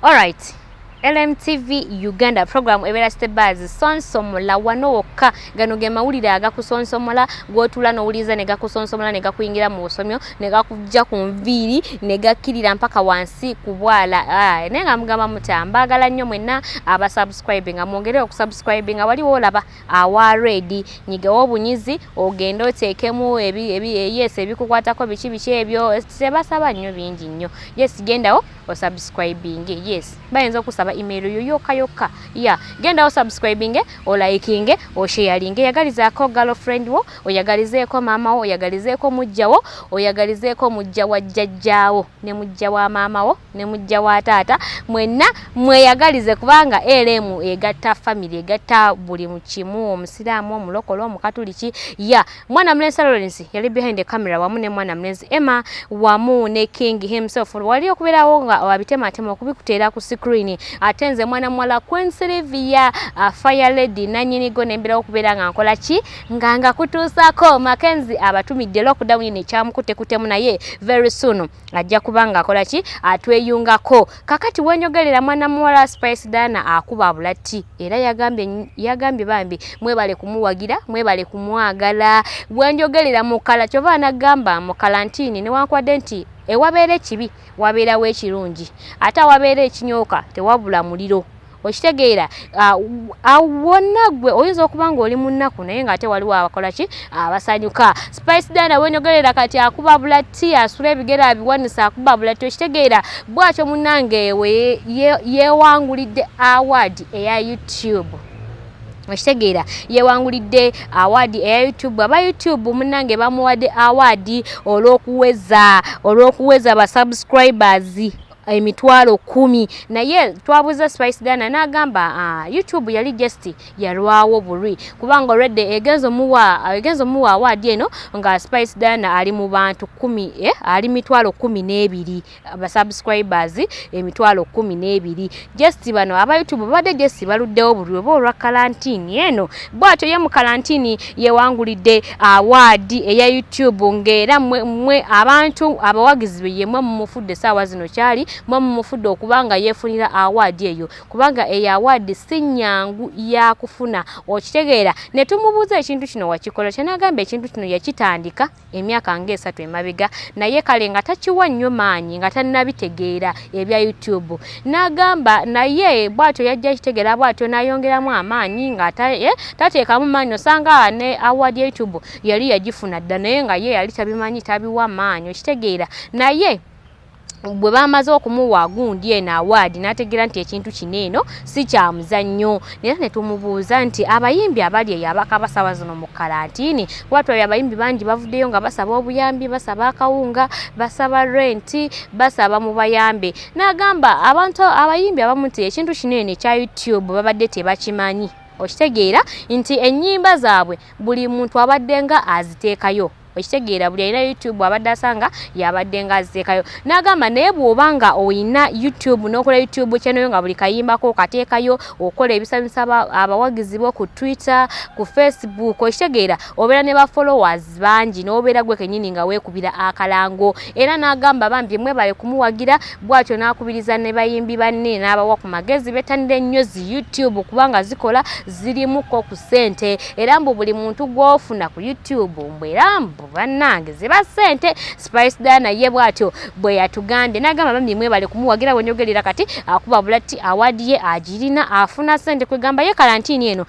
Alright, LMTV Uganda program ebeera City Buzz sonsomola wano wokka. Gano ge mawulire agakusonsomola, gw'otuula n'owuliriza ne gakusonsomola, ne gakuyingira mu busomyo, ne gakujja ku nviiri, ne gakkirira mpaka wansi ku bwala. Ah, naye nga mugamba mutya? Mbaagala nnyo mwenna abasubscribe, nga mwongere okusubscribe. Nga waliwo olaba awa red, nyigewo obunyizi ogende oteekemu yes, ebikukwatako biki biki ebyo. Tebasaba nnyo bingi nnyo. Yes, gendawo osubscribing. Yes, bayinza okusaba email yo yokka yokka. Ya, gendawo subscribing, olikinge, osharinge, yagalizaako girlfriend wo, oyagalizeeko maama wo, oyagalizeeko mujja wo, oyagalizeeko mujja wa jjajjaawo, ne mujja wa maama wo, ne mujja wa taata. Mwenna mweyagalize, kubanga LM egatta family, egatta buli mu kimu, omusiraamu, omulokole, omukatuliki. Ya, mwana mulenzi Lawrence yali behind the camera, wamu ne mwana mulenzi Emma, wamu ne King himself wali okubeerawo nga wabitematema okubikuteera ku screen. Ate nze mwana muwala Queen Sylvia, Fire Lady nanyinigo, nembeerawo okubeera nga nkola ki, nga kutuusaako. Mackenzie abatumidde lockdown eno ekyamukuttekutemu, naye very soon ajja kuba nga akola ki, atweyungako. Kakati wenjogerera, mwana muwala Spice Diana akuba bulati, era yagambye bambi mwebale kumuwagira, mwebale kumwagala. Wenjogerera mukala kyova anagamba mu kalantini, newankubadde nti ewabeera ekibi wabeerawo ekirungi, ate awabeera ekinyooka tewabula muliro. Okitegeera? Wonna gwe oyinza okuba ng'oli mu nnaku, naye ng'ate waliwo abakola ki, abasanyuka. Spice Diana wenyogerera kati akuba bulati, asula ebigere abiwanisa, akuba bulati. Okitegeera? Bwatyo munnange we yeewangulidde award eya YouTube. Okitegeera? Yewangulidde award eya YouTube. Aba YouTube munnange bamuwadde award olw'okuweza ba subscribers 10,000. Naye twabuuza Spice Diana n'agamba YouTube yali just yalwawo bulwi, kubanga already egenza omuwa award eno nga Spice Diana ali mu bantu 10, ali 12,000, abasubscribers 12,000. Just bano aba YouTube babadde just baluddewo bulwi oba olwa kalantini eno. Bw'atyo ye mu kalantini yewangulidde award eya YouTube, ng'era mwe abantu abawagizi be yemwe mumufudde saawa zino kyali mwe mumufudde okuba nga yeefunira award eyo, kubanga eyo award si nnyangu yakufuna. Okitegeera? Ne tumubuuza ekintu kino wakikola kyenagamba, ekintu kino yakitandika emyaka nga 3 emabega, naye kale nga takiwa nnyo maanyi, nga tannabitegeera ebya YouTube. N'agamba naye bw'atyo yajja kitegeera, bw'atyo n'ayongeramu amaanyi nga tateekamu maanyi. Osanga ne award ya YouTube yali yagifuna dda, naye nga ye yali tabimanyi, tabiwa maanyi. Okitegeera? Naye bwe bamaze okumuwa gundi eno award, n'ategeera nti ekintu kino eno si kya muzannyo. Era ne tumubuuza nti abayimbi abali eyo abakabasaba zino mu kalantiini, kuba twali abayimbi bangi bavuddeyo nga basaba obuyambi, basaba akawunga, basaba renti, basaba mubayambe, n'agamba abantu abayimbi abamu nti ekintu kino eno ekya YouTube babadde tebakimanyi. Okitegeera nti ennyimba zaabwe buli muntu abadde nga aziteekayo? Okitegeera? Buli alina YouTube abadde asanga yabadde nga aziteekayo. N'agamba naye bw'oba nga oyina YouTube n'okola YouTube channel yo, nga buli kayimbako okateekayo, okola ebisanyusa abawagizi bo ku Twitter, ku Facebook, okitegeera, obeera ne ba followers bangi, n'obeera gwe kennyini nga weekubira akalango. Era n'agamba bambi mwebale kumuwagira. Bw'atyo n'akubiriza ne bayimbi banne, n'abawa ku magezi bettanire nnyo zi YouTube, kubanga zikola, zirimuko ku ssente. Era mbu buli muntu gw'ofuna ku YouTube, mbu era mbu bannange ziba ssente. Spice Diana ye bw'atyo bwe yatugambye, n'agamba bambi mwebale kumuwagira. Wenyogerera kati akuba bulati, award ye agirina, afuna ssente. Kwegamba ye kalantiini eno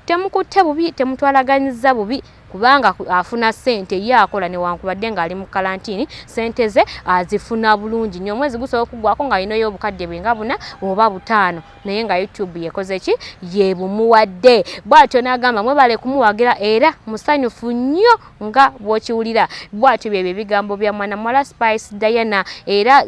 temukutte bubi, temutwalaganyiza bubi, kubanga afuna ssente. Ye akola newankubadde ng'ali mu kalantiini, ssente ze azifuna bulungi nnyo. Omwezi gusobola okuggwako ng'alinayo obukadde bwe nga 4 oba 5, naye nga YouTube yekoze ki, yebumuwadde. Bw'atyo n'agamba mwebale kumuwagira, era musanyufu nnyo nga bw'okiwulira. Bw'atyo byebyo ebigambo bya mwana muwala Spice Diana. Era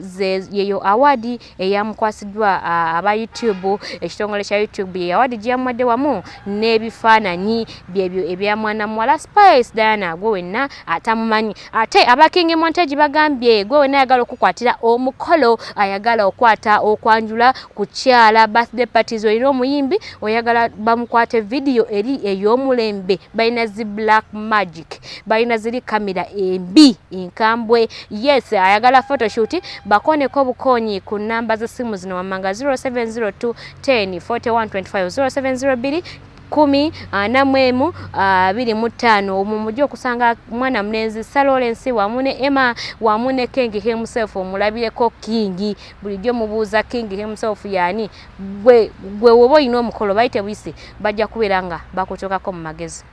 yeyo award eyamukwasiddwa aba YouTube, ekitongole kya YouTube ye award gye yamuwadde wamu n'ebifaananyi byebyo ebya mwana muwala. Spice Diana gwe wenna atamumanyi. Ate aba King Montage bagambye gwe wenna ayagala okukwatira omukolo, ayagala okwata okwanjula, kukyala, birthday parties, olina omuyimbi oyagala bamukwate vidiyo eri ey'omulembe, balina zi Black Magic, balina ziri kamera embi enkambwe. Yes, ayagala photoshoot, bakoneko obukonyi ku namba z'essimu zino wammanga: 0702 10 41 25, 0702 10 41 25. Omwo mujja okusanga mwana mulenzi Sir Lawrence wamu ne Emma wamu ne King himself. Omulabireko King, bulijjo mubuuza King himself yaani. Gwe woba olina omukolo, bayite bwisi, bajja kubeera nga bakutuukako mu magezi.